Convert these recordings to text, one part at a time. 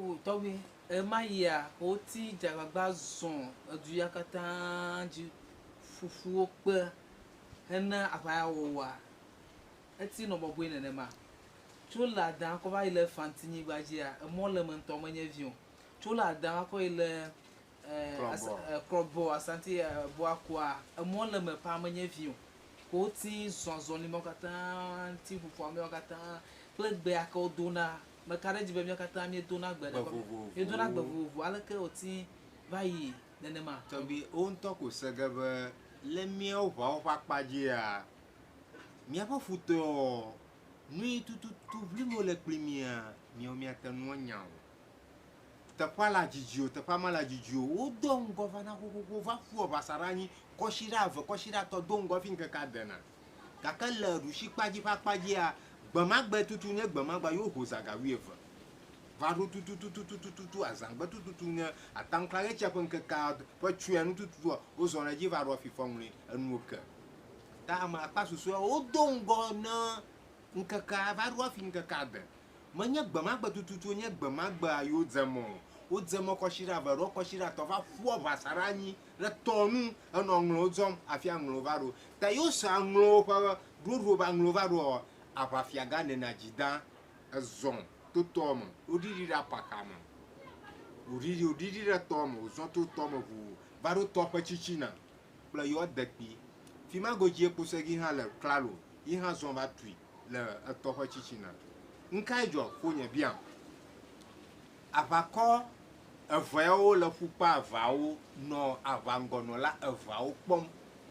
O tɔgbi, ɣemaɣia woti dze agbagba zɔ edu ya katã dzi ƒuƒu wo kpe hena aʋa ya wɔwɔa, eti nɔ bɔbɔe nenema. Tso le adã kɔ va yi le Fantinyigba dzia, emɔ le eme ŋutɔ menye vi o. Tso le adã kɔ yi le Krɔbɔ, Asanti Boakoa, emɔ le eme paa menye vi o. Ko woti zɔ azɔli mawo katã ti ƒuƒu ameawo katã kple gbe ya ke wodona. Meka ɖe edzi be míawo katã míedona gbe ɖe gɔme. Míedona gbe vovovo. Aleke wòti va yi nenema? Tɔgbi, wò ŋutɔ ko se ge be le míawo ʋawo ƒe akpa dzia, míaƒe futɔewo, nuyi tututu ʋlim wole kpli mía, míawo míate ŋu anya o. Teƒea le adzidzi o, teƒea mele adzidzi o. Wodoa ŋgɔ vana xoxoxo va ƒua ʋasa ɖe anyi kɔsiɖa eve, kɔsiɖa etɔ̃ do ŋgɔ hafi ŋkekea dena. Gake le ɖusikpa dzi ƒe akpa dzia, gbemagbe tutu nye gbemagbea ye woho zã ga wuieve va ɖo tututututututu azãgbe tututu nye atamklaɣetsia ƒe ŋkekea ƒe tsyɔ̃e nu tututua, wozɔna edzi va ɖoa fifɔŋli enuwo ke. Ta ame akpa susɔeawo wodo ŋgɔ ne ŋkekea va ɖo hafi ŋkekea de. Menye gbemagbe tututue nye gbemagbea ye wodze mɔ o. Wodze mɔ kɔsiɖa eve alo kɔsiɖa etɔ̃ va ƒu aʋasa ɖe anyi ɖe tɔ nu henɔ aŋlɔwo dzɔm hafi aŋlɔwo va ɖo. Ta ye wose aŋlɔwo ƒe ɖoɖo be aŋlɔwo va ɖoa, aʋafiagã nena dzi dã ezɔ to tɔa me. Woɖiɖi ɖe apaka me. Wòɖiɖi, wòɖiɖi ɖe tɔa me, wòzɔ to tɔa me ʋuu va ɖo tɔ ƒe tsitsina kple yewoa dekpui. Fima godzie kposegi hã le klalo, yi hã zɔ va tui le etɔ ƒe tsitsina. Ŋkae dzɔ fonye biam? Aʋakɔ eveawo le ƒukpa eveawo nɔ aʋaŋgɔnɔla eveawo kpɔm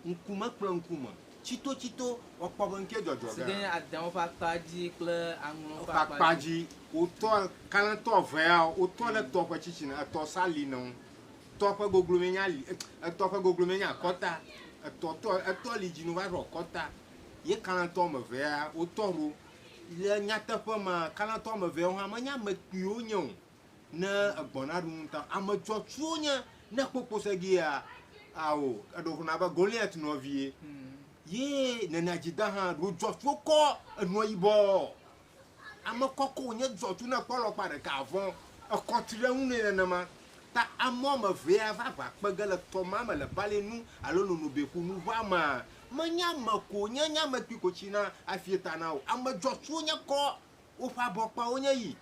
ŋkume kple ŋkume tsitotsito woakpɔ be ŋkee dzɔdzɔ Si ge ke nye adãwo ƒe akpa dzi kple aŋlɔwo ƒe akpa dzi. Wotɔ kalẽtɔ eveawo wotɔ ɖe tɔ ƒe tsitsina, etɔ sali ne wo. Tɔ ƒe goglomee nye ali, etɔ ƒe goglomee nye akɔta. Etɔ tɔ etɔ li dzi no va ɖo akɔta. Ye kalẽtɔ ame evea wotɔ ɖo. Le nyateƒe mea, kalẽtɔ ame eveawo hã menye ame kpuiwo wonye o. Ne egbɔna ɖu ŋutɔ, ame dzɔtsuwo wonye. Ne ekpɔ kposegea, ao, eɖo xlɔna be Goliat nɔvie. Ye nene adzida hã ɖo dzɔtsuwo kɔ enua yibɔ. Ame kɔkɔ wònye dzɔtsu ne ekpɔ alɔkpa ɖeka avɔ̃, ekɔ tri ɖe eŋu nɛ nenema. Ta ame woame evea va ʋa kpe ge le tɔ ma me le bali nu alo nonobeƒu nu ʋa mea, menye ame ko wonye, nye ame kpui ko tsina hafi eta na wo. Ame dzɔtsu wonye kɔ, woƒe abɔkpa wonye yi.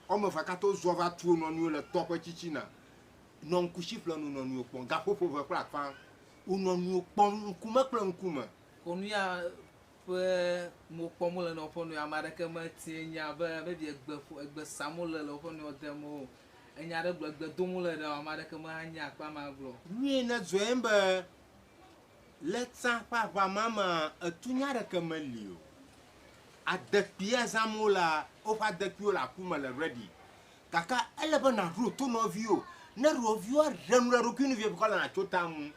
Woame evea katã wozɔ va tu wo nɔnɔewo le tɔ ƒe tsitsina, nɔ ŋkusi ƒle nu nɔnɔewo kpɔm gaƒoƒo eve kple afã. Wo nɔnɔewo kpɔm ŋkume kple ŋkume. Ko nu ya ƒe mo kpɔm wole na woƒe nɔewo, ame aɖeke metie nya be maybe egbe ƒo egbe sam wole le woƒe nɔewo dem o, enya aɖe gblɔ egbe dom wole ɖe o, ame aɖeke mehanya akpa ma gblɔ o. Nyuie nedzɔe be le tsã ƒe aʋa ma mea, etunya aɖeke meli o. Adekpuia zãm wolea, woƒe adekpuiwo le aku me le ready. Gake ele be nàɖo to nɔviwò. Ne nɔviwòa ɖe nu le eɖokui nu vie kɔ la, nàtso ta ŋu.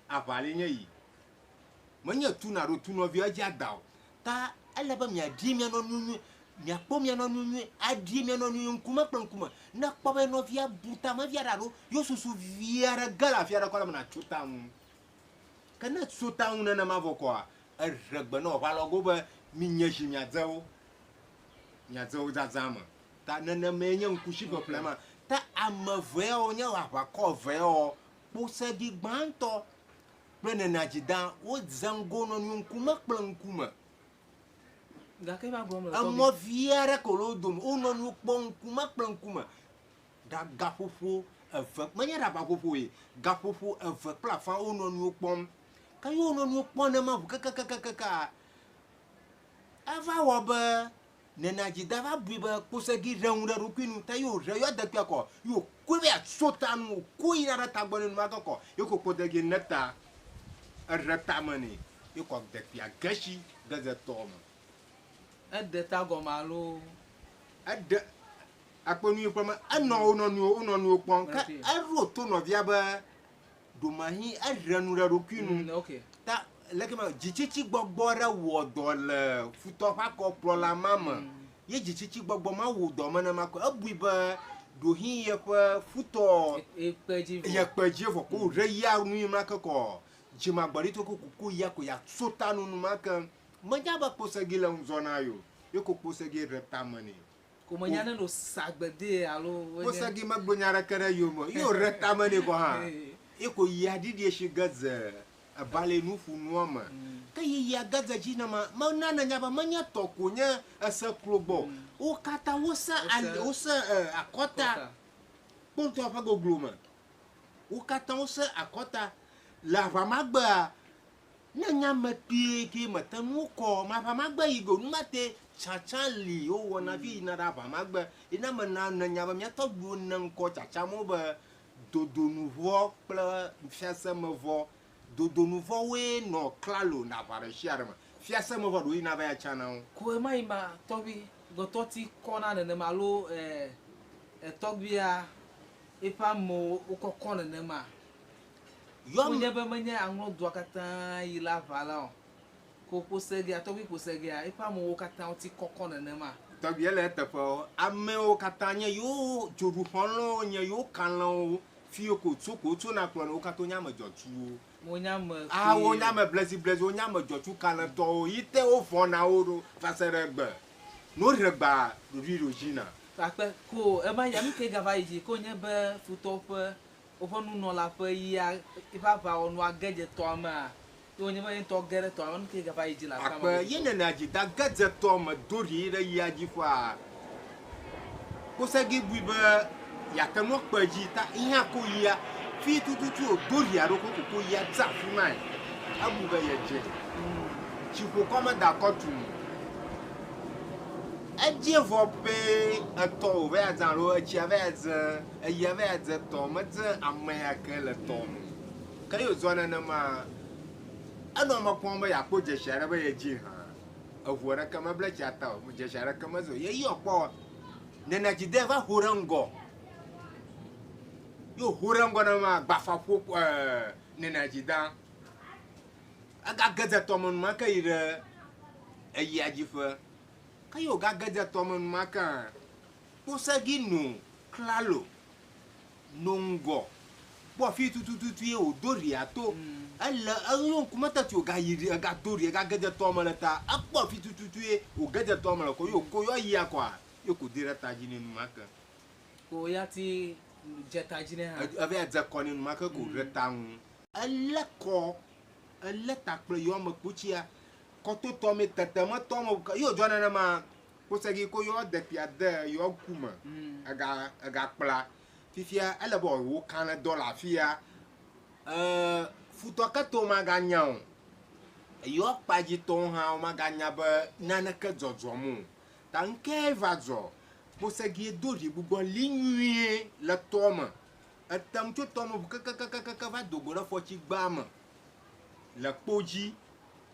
Aʋa li nye yi. Menye tu nàɖo tu nɔviwò edzi ada o. Ta ele be miaɖi mia nɔnɔewo nyuie, miakpɔ mia nɔnɔewo nyuie, aɖi mia nɔnɔewo ŋkume kple ŋkume. Ne èkpɔ be nɔvia bu tame vi aɖe alo yewo susu vi aɖe ge le afi aɖe kɔ la, nàtso ta ŋu. Ke ne ètso ta ŋu nenema vɔ kɔa, eɖe gbe na wò ʋalɔgo be minye zi miadze wo, miadze wo zazã me. Ta nenemae nye ŋkusi ƒeƒle ma. Ta ame eveawo nye aʋakɔ eveawo, kposegi gbãtɔ kple nenadzida, wodze ŋgo nɔnɔewo ŋkume kple ŋkume. Gake eva gblɔm le tɔgbi. Emɔ vi aɖe ko le wo dome, wo nɔnɔewo kpɔ ŋkume kple ŋkume. Ɖa gaƒoƒo eve, menye ɖabaƒoƒo ye, gaƒoƒo eve kple afã wo nɔnɔewo kpɔm. Ke ye wo nɔnɔewo kpɔ nenema ŋu kekekekekea, eva wɔ be Nenadzida va bui be kposegi ɖe ŋu ɖe eɖokui nu, ta ye wòɖe yɔ adekpuia kɔ, ye wòkɔe be yeatso ta nu, wòkɔe yina ɖe tagbɔ nɛ enumake kɔ, ye ko kpodegi ne ta, eɖe tame nɛ, ye kɔ adekpuia ge tsi ge dze tɔ me. Eɖe ta gɔme alo? Eɖe, akpɔ nu yi kpɔ me, enɔ wo nɔnɔewo, wo nɔnɔewo kpɔm, ke eɖo to nɔvia be Ɖomahi eɖe nu ɖe eɖokui nu. Mm, okay. Ta leke ma dzitsitsi gbɔgbɔ ɖe wɔ dɔ le futɔ ƒe akɔkplɔla ma me. Ye dzitsitsi gbɔgbɔ ma wɔ dɔ me nema ko ebui be ɖohi yeƒe futɔ Yekpe dzi vɔ. yekpe dzi vɔ ko ɖe ya nu yi ma ke kɔ dzimagbɔɖitɔ ko kuku ya ko ya tso ta nu nu ma ke. Menya be kposegi le ŋudzɔ na yo. Ye ko kposegi ɖe tame nɛ. Ko menya ne no sa gbe dee alo wenye. Kposegi megblɔ nya ɖeke ɖe eyome o. Ye wòɖe tame nɛ gɔ̃ hã. Ye ko yia ɖiɖie shi ge dze ebali nuƒonua me. Ke yeyea ge dze dzi nema, mena nènya be menye tɔ ko nye ese klo gbɔ o. Wo katã wose ali, wose akɔta kpɔntɔa ƒe goglo me. Wo katã wose akɔta. Le aʋamagbea, Ne nya me kpuie kee mete ŋu kɔ maʋamagbe yi go numate tsatsa li wowɔna fi yina ɖe aʋamagbe. Ye na mena nènya be mía tɔgbuiwo ne ŋkɔ tsatsa mɔ be dodonuvɔ kple fiasemevɔ. Dodonuvɔwoe nɔ klalo le aʋa ɖe sia ɖe me. Fiasemevɔ ɖewo yina va ya tsã na wo. Ko ɣemaɣi ma tɔgbi gbetɔ ti kɔna nenema alo etɔgbuia eƒe amewo wokɔkɔ nenema. Yɔm. Wonye be menye aŋlɔ dua katã yi la aʋa la o. Ko kposegea, tɔgbui kposegea, eƒe amewo katã woti kɔkɔ nenema. Tɔgbui ele eteƒe o. Amewo katã nye yewo dzoɖuxɔlɔ̃wo nye yewo kalẽwo fiwo ko tso ko wotsona kplɔna wo katã wonye ame dzɔtsuwo. Wonye ame Ah, wonye ame bleziblezi, wonye ame dzɔtsu kalẽtɔwo yi te wovɔ̃na wo ɖo va se ɖe egbe. Ne woɖe gbea, ɖoɖoe ɖo dzina. Akpe ko ema ya nu ke gava yi dzi ko nye be futɔwo ƒe Woƒe nunɔla ƒe yia eƒe aʋawɔnua ge dze tɔa mea, ye wònye be ye ŋutɔ ge ɖe tɔa me, nu kae gava yi dzi le aƒea me Akpe godoo? ye nèna dzi da ge dze tɔa me do ɖi ɖe yia dzi ƒea? Kosegi bui be yeate ŋu akpe edzi ta ye hã ko yia fi tututu wòdo ɖia ɖo kokoko yia dze afi mae. Ebu be yedze. Tsiƒokɔ meda akɔ tum o. Edze vɔ pɛ etɔ wòva ya dze alo etsia va ya dze. Eya va ya dze tɔ, medze ame ya ke le tɔ me o. Ke ye wòzɔ nenema, enɔ eme kpɔm be yeakpɔ dzesi aɖe be yedzi hã. Eŋu aɖeke meble tsia ta o, dzesi aɖeke meze o. Ye yɔ kpɔ nene dzidee va ho ɖe ŋgɔ. Ye wòho ɖe ŋgɔ nenema, gbafa ƒo ee nene dzida. Egage dze tɔ me enumake yi ɖe eyia dzi ƒe. Ke ye wògage dze tɔ me enumake, kposegi no klalo, no ŋgɔ, kpɔ fi tutututu ye wòdo ɖia to. Ele eyo ŋkume teti wògayi ɖi, egado ɖi, egage dze tɔa me le ta. Ekpɔ fi tututu ye wòge dze tɔa me le ko ye wòko yɔ yia kɔa, ye wòko doe ɖe ta dzi nɛ enumake. Ko ya ti dze ta dzi nɛ hã. Eva ya dze kɔ nɛ enumake ko ɖe ta ŋu. Elé kɔ, elé ta kple yɔ ame kpotsia, kɔtotɔ me, tetemetɔ me, ye wòdzɔ nenema. Kposegi ko yɔ dekpia de yɔ ŋku me ega ega kpla. Fifia ele be wò kalẽ dɔ le afia. E futɔ ke to maga nya o. Yɔ kpadzi tɔwo hã wo maga nya be naneke dzɔdzɔm o. Ta ŋkee va dzɔ. Kposegi do ɖi gbugbɔ li nyuie le tɔ me. Etem tso tɔ me ʋu kekekekeke va do go ɖe fɔtsigbea me le kpo dzi.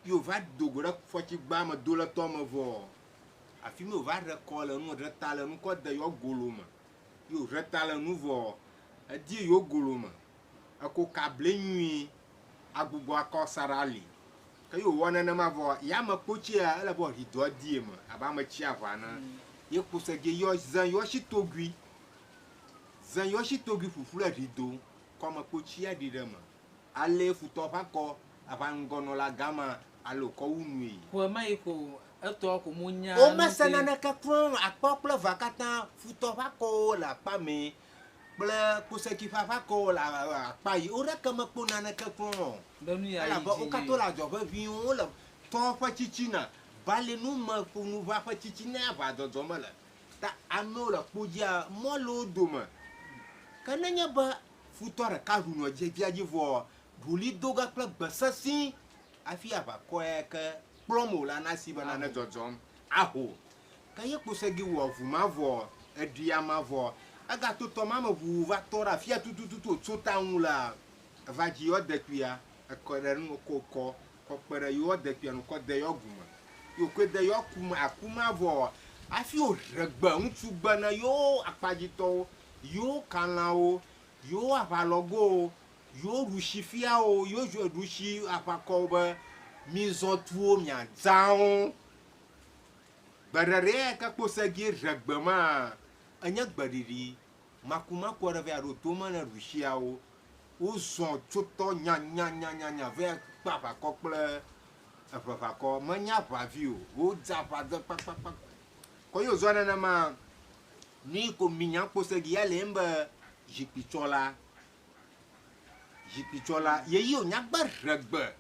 Yi wòva do go ɖe fɔtsigbea me do le tɔ me vɔ, afi mi wòva ɖe kɔ le nu, ɖe ta le nu kɔ de yewo golo me. Yi wòɖe ta le nu vɔ, edi yewo golo me. Eko ka bli nyuie agbugbɔ akɔ sa ɖe ali. Ke yi wòwɔ nenema vɔ, ya me kpotsia, ele be wòaɖi dɔ die me abe ame tsi aʋa ene. Ye kposegi yɔ ze yɔ shi togui, ze yɔ shi togui ƒuƒlu eɖi do, kɔ ame kpotsia ɖi ɖe eme. Ale futɔ ƒe akɔ aʋaŋgɔnɔla gama alo kɔ wu nui. Ƒe ma yi ko etɔ ko mo nya Womese naneke kura o, akpa kple evea katã, futɔ ƒe akɔwo le akpa mɛ kple kposeki ƒe aʋakɔwo le akpa yi. Wo ɖeke mekpɔ naneke kura o. Be nu ya yi Elabe wo dzi katã wole adzɔ ʋeʋĩwo, wole tɔ ƒe tsitsina, bali nu me ƒonuʋa ƒe tsitsina aʋa dzɔdzɔ mele. Ta amewo le kpo dzia, mɔ le wo dome. Ke nenye be Futɔ ɖeka ɖu nɔ dzevia dzi vɔ ɖuli do ge kple gbe sesĩ hafi aʋakɔ ya ke kplɔm wòle ana si be nane dzɔdzɔm aho. Ke ye kposegi wɔ ʋu ma vɔ, eɖi ama vɔ, egato tɔ ma me ʋuu va tɔ ɖe afia tutututu wòtso ta ŋu la, eva dzi yɔ dekpuia, ekɔe ɖe nu ko kɔ kɔ kpe ɖe yɔ dekpuia nu kɔ de yɔ gu me. Ye wòkɔe de yɔ ku me aku ma vɔ hafi wòɖe gbe ŋutsu gbe ne yewo akpadzitɔwo Yewo kalãwo, yewo aʋalɔgowo, yewo ɖusifiawo, yewo ɖusi aʋakɔwo be, Mizɔ tuwo miadzãwo. Gbeɖeɖe ya ke kposegie ɖe gbe ma, enye gbeɖiɖi makumaku aɖe va ɖo tome ne ɖusiawo. Wozɔ tso tɔ nyanyanyanya va kpe aʋakɔ kple eʋeʋakɔ. Menye aʋavi o, wodze aʋa de kpakpakpa. Kɔ ye wòzɔ nenema. Nu yi ko minya kposegi ya le be zikpuitsɔla, zikpuitsɔla ye yi wònya gbe ɖe gbe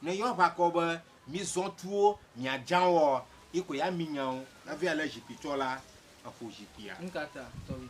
ne yɔ aʋakɔ be mizɔ tuwo miadza wɔ yi ko ya minyawo eve ale zikpuitsɔla eƒo zikpuia. Nu ka ta tɔgbi?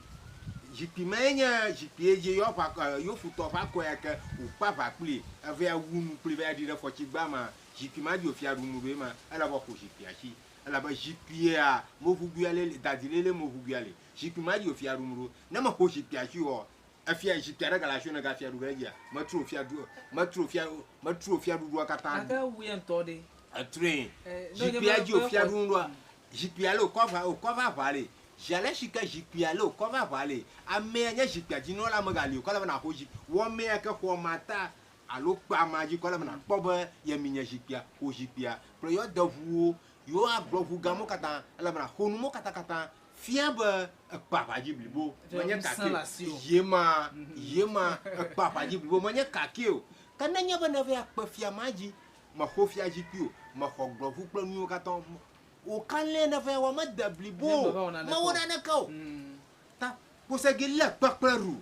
Zikpui ma ye nye zikpui dzi yɔ aʋakɔ yɔ futɔ ƒe akɔ ya ke wòkpe aʋa kpli eve ya wu nu kpli va ya ɖi ɖe fɔtsigba ma zikpui ma dzi wòfia ɖu nu ɖo ye ma ele be ƒo zikpuia tsi elabe zikpuia moʋuguia le dadi lele moʋuguia le zikpui ma dzi wòfia ɖu nu ɖo ne meƒo zikpuia tsi o efia zikpuia ɖe gale asi ne gafia ɖu ɖe edzia metrɔ fia ɖu metrɔ fia metrɔ fia ɖuɖua katã Gake wu ye ŋutɔ ɖe. Etrɔe Eh, ne wònye zikpuia be dzi wòfia be ɖu nu ɖoa zikpuia le wòkɔ va wòkɔ va aʋa le zi ale si ke zikpuia le wòkɔ va aʋa le amea nye zikpuia dzinɔla megali o kɔ le be nàxɔ zi wɔ amea ke xɔ ma ta alo kpe amea dzi kɔ le be nàkpɔ be yemi nye zikpuia xɔ zikpuia kple yɔ de ʋuwo yewo agblɔ ʋu gãwo katã ele be nàxɔ nuwo katã katã fia be ekpe aʋa dzi blibo menye Ŋusẽ kake le asiwò. yema yema ekpe aʋa dzi blibo menye kake o ke nenye be neva ya kpe fia ma dzi mexɔ fia zikpui o mexɔ gblɔʋu kple nuwo katã wò kalẽ neva ya wɔ mede blibo Nye o meva wɔ naneke mewɔ o. naneke o ta kposegi lé kpe kple ɖu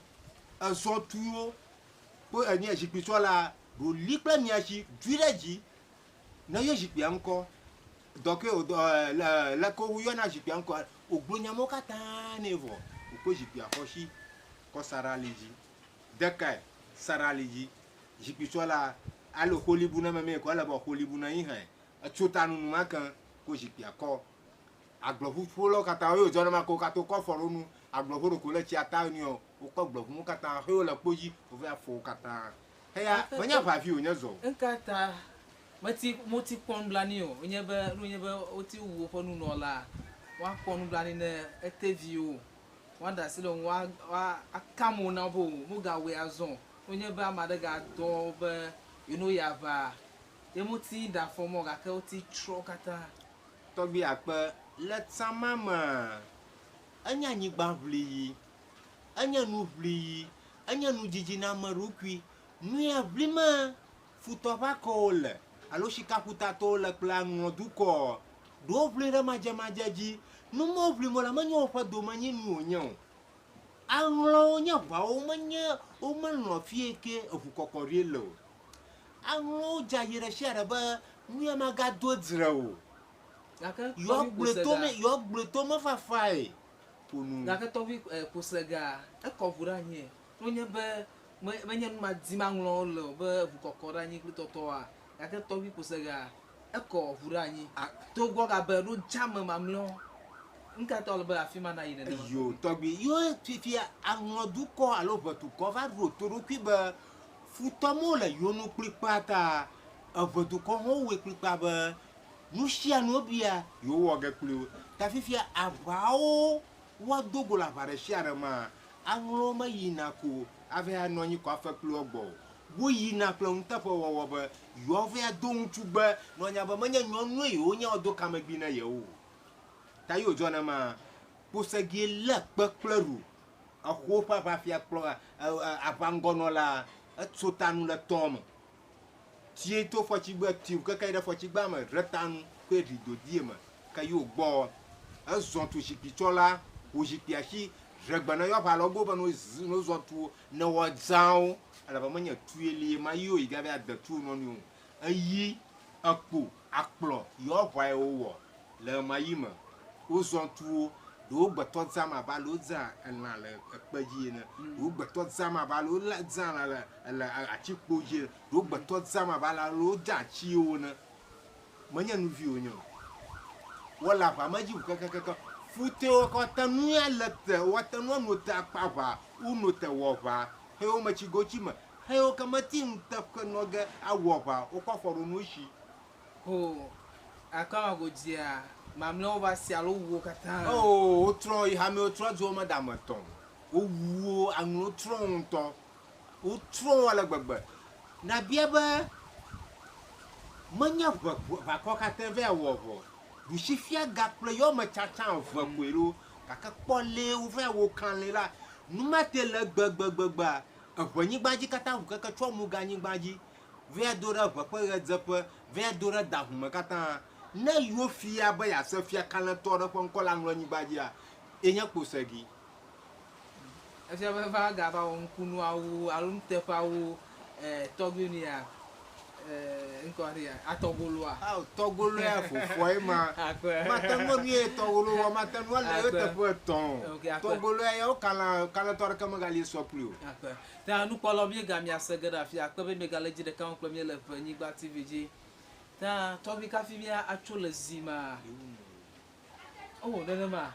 ezɔ tuwo kpo enye zikpuitsɔla ɖo li kple miatsi dui ɖe dzi ne yɔ zikpuia ŋkɔ dɔke o dɔ le leke woyɔna zikpuia ŋkɔ wògblɔ nyamewo katã nɛ vɔ wòkɔ zikpuia xɔ si kɔ sa ɖe ali dzi dekae sa ɖe ali dzi zikpuitsɔla alo xolibu ne meme kɔ ele be xolibu ne yi hã etso ta nunu ma ke ko zikpuia kɔ agblɔʋuƒolawo katã wo dzɔ ne ma ko katã wokɔ afɔ ɖo nu agblɔʋu ɖeko le tsia ta nu yɔ wokɔ gblɔʋu katã hewo le kpo dzi wova afɔwo katã heya menye aʋavi wònye zɔ o. Nu ka ta meti moti kpɔ nublanui o nye be nu nye be woti wu woƒe nunɔla woakpɔ nublanui ne eteviwo woaɖe asi le wo ŋu woa woa aka mo na wo be o mogawɔe azɔ o. Wonye be ame aɖe gadɔ wo be yewono yi aʋa ye moti ɖe afɔ mɔ gake woti trɔ wo katã. Tɔgbi akpe le tsã ma me enye anyigba ʋliyi, enye nu ʋliyi, enye nudzidzi na ame ɖokui. Nu ya ʋlime futɔ ƒe akɔwo le alo sikaƒutatɔwo le kple aŋlɔdukɔ ɖewo ʋli ɖe madzemadze dzi. Nu mawo ʋlim wole menye woƒe domenyinu wònye o. Aŋlɔwo nye ʋawo menye womelɔ̃ fi yi ke eʋukɔkɔ ɖi le o. Aŋlɔwo dze ayi ɖe sia ɖe be nu ya magado dzre o. Gake Yewoa tɔgbi gblɔe to kposega me yewoa gblɔe to mefafae ƒo nu. gake tɔgbi kposega ekɔ ʋu ɖe anyi. Wonye be me menye nu ma dim aŋlɔwo le o be ʋukɔkɔ ɖe anyi kple tɔtɔa gake tɔgbi kposega ekɔ ʋu ɖe anyi. Togbɔ gabe ɖo dzame mamlɛwo. Nu ka ta wòle be afi ma nayi nenema? Yo tɔgbi yo fifia aŋlɔdukɔ alo ʋetukɔ va ɖo to ɖokui be futɔ mo le yewo nu kplikpa ta eʋedukɔ hã wowɔe kplikpa be nu sia nu wobia yewo wɔ ge kpli wo. Ta fifia aʋawo woado go le aʋa ɖe sia ɖe ma aŋlɔwo meyina ko ava ya nɔ anyi ko afe kpli wo gbɔ o. Woyina kple nuteƒewɔwɔ be yewoava ya do ŋutsugbe ne woanya be menye nyɔnue yewonye woado kamegbui na yewo o. Ta ye wòdzɔ nema kposegie lé kpe kple ɖu exɔ ƒe aʋafia kplɔ aʋaŋgɔnɔla etso ta nu le tɔ me. Tie to fɔtsigbe ti keke yi ɖe fɔtsigbea me ɖe ta nu koe ɖi dodie me ke ye wògbɔ ezɔ tu zikpuitsɔla wò zikpuia si ɖe gbe ne yɔ aʋalɔgo be no zi no zɔ tu ne wɔ zãwo elabe menye tue li ma yi o yi gava de tu nɔnɔewo eyi ekpo akplɔ yɔ aʋae wowɔ le ɣemaɣi me wozɔ tuwo ɖewo gbetɔ zãm abe alo zã elã le ekpe dzi ene ɖewo gbetɔ zãm abe alo le zã lã le le atikpo dzi ene ɖewo gbetɔ zãm abe alo zã atiwo ene menye nuvi wonye o wole aʋa me dzi ʋu kekekeke futewo kɔ te nu ya le te woate ŋu ano te akpa aʋa wono te wɔ aʋa hewo metsi gotsi me hewo ke meti ŋuteƒe nɔ ge awɔ aʋa wokɔ afɔ ɖo nu si. Ho akama godzia mamlɛwo va si alo wu wo katã. Oo wotrɔ yi hamewo trɔ dzo me dame tɔn wowu wo aŋlɔwo trɔ ŋutɔ wotrɔ wo ale gbegbe nabia be menye ʋe ʋakɔ katã va wɔ vɔ ɖusi fia ga kple yɔ me tsatsa eve koe ɖo gake kpɔ le wova wɔ kalẽ la numate le gbegbegbea eʋe nyigba dzi katã ʋu keke tsɔ mu ga nyigba dzi vea do ɖe ʋe ƒe ɣedzeƒe vea do ɖe dahume katã ne yewo fia be yease fia kalẽtɔ ɖe ƒe ŋkɔ le aŋlɔ nyigba dzia enye kposegi. Efia be va gava wɔ ŋkunuawo alo nuteƒeawo tɔgbui nu ya ŋkɔ ɖe ya atɔgoloa. Awo tɔgolo ya fofoa ye ma. Akpe. Mate ŋu nu ye tɔgolo wɔ mate ŋu ale Akpe. eteƒe etɔ̃. Ok, akpe. Tɔgolo ya wo kalã kalẽtɔ aɖeke megali sɔ kpli o. Akpe. Ta nukpɔlawo míega miase ge ɖe afia akpe be miegale dzi ɖeka me kple mí le Ʋenyigba TV dzi. Ta tɔgbui kafi mía atso le zi ma. O nenema.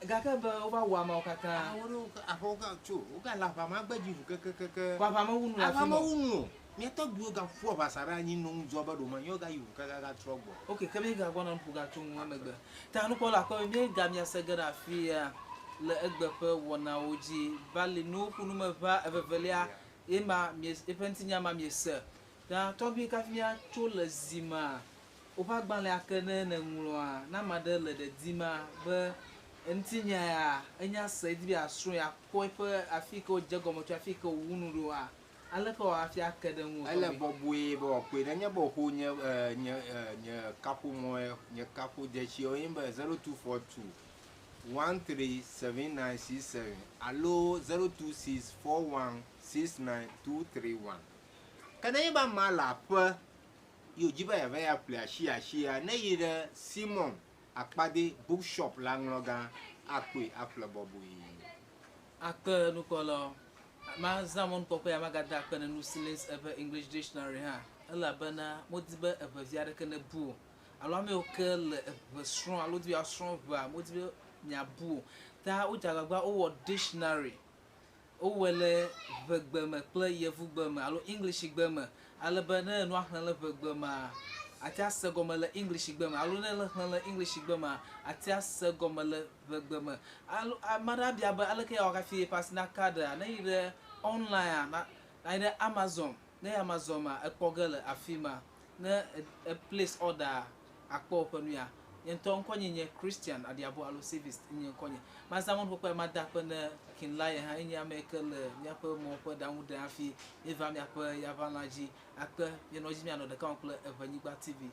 Gake be wova wɔ ameawo katã. Awo ɖewo aƒewo ga tso wogale aʋa ma gbe dzi ʋu kekekeke. Vɔ aʋa mewu nu le Aʋa afi ma o. mewu nu o. Mía tɔgbuiwo gaƒu aʋasa ɖe anyi nɔ ŋudzɔ be ɖo ma yewo gayi ʋu kaka gatrɔ gbɔ. Ok, ke míegagbɔna nuƒo gatso ŋu emegbe. Ta nukpɔla akpe be míega miase ge ɖe afia le egbe ƒe wɔnawo dzi. Bali nuƒonumeʋa evevelia ye ma mie eƒe ŋutinya ma miese. Ta tɔgbui kafi míatso le zi ma woƒe agbalẽa ke ne neŋlɔa ne ame aɖe le ɖe dima be ŋutinya ya enya se edi be yeasrɔ̃ yeakpɔ eƒe afi yi ke wòdze gɔme tso afi yi ke wòwu nu ɖoa aleke wòawɔ hafi ake ɖe ŋu Ele tɔgbui? bɔbɔe be wòakpɔe nenye be wòxo nye nye nye kaƒomɔ nye kaƒodzesiwo ye nye be 0242 137967 alo 0264169231. Ke nenye be amea le aƒe ye wòdzi be yeava ya ƒle asi asia ne yi ɖe Simon Akpade bookshop le aŋlɔgã akpɔe aƒle bɔbɔe. Akpe nukpɔlawo. Mazã mɔnukpɔkpɔ ya magada akpe ne Nusilis eƒe English Dictionary hã elabena modi be eʋevi aɖeke nebu o. Alo ame yiwo ke le eʋe srɔ̃ alo di be yewoasrɔ̃ ʋea modi be miabu o. Ta wodze agbagba wowɔ dictionary. Wowɔe le ʋegbe me kple yevugbe me alo English gbe me ale be ne enua xlẽ le ʋegbe mea ate ase gɔme le English gbe me alo ne ele xlẽ le English gbe mea ate ase gɔme le ʋegbe me. Alo ame aɖe abia be aleke yeawɔ hafi yeƒe asi naka ɖea? Ne yi ɖe online na nayi ɖe Amazon. Ne yi Amazon ma ekpɔ ge le afi ma. Ne e place order akpɔ woƒe nu ya. Nye ŋutɔ ŋkɔnye nye Christian Adiabo alo Savist nye ŋkɔnye. Mazã mɔnukpɔkpɔ ya mada akpe ne Kinlaye hã enye ame yi ke le míaƒe mɔ ƒe ɖaŋu ɖem hafi míeva míaƒe yaʋalã dzi. Akpe mienɔ dzi mianɔ ɖeka wɔm kple Eʋenyigba TV.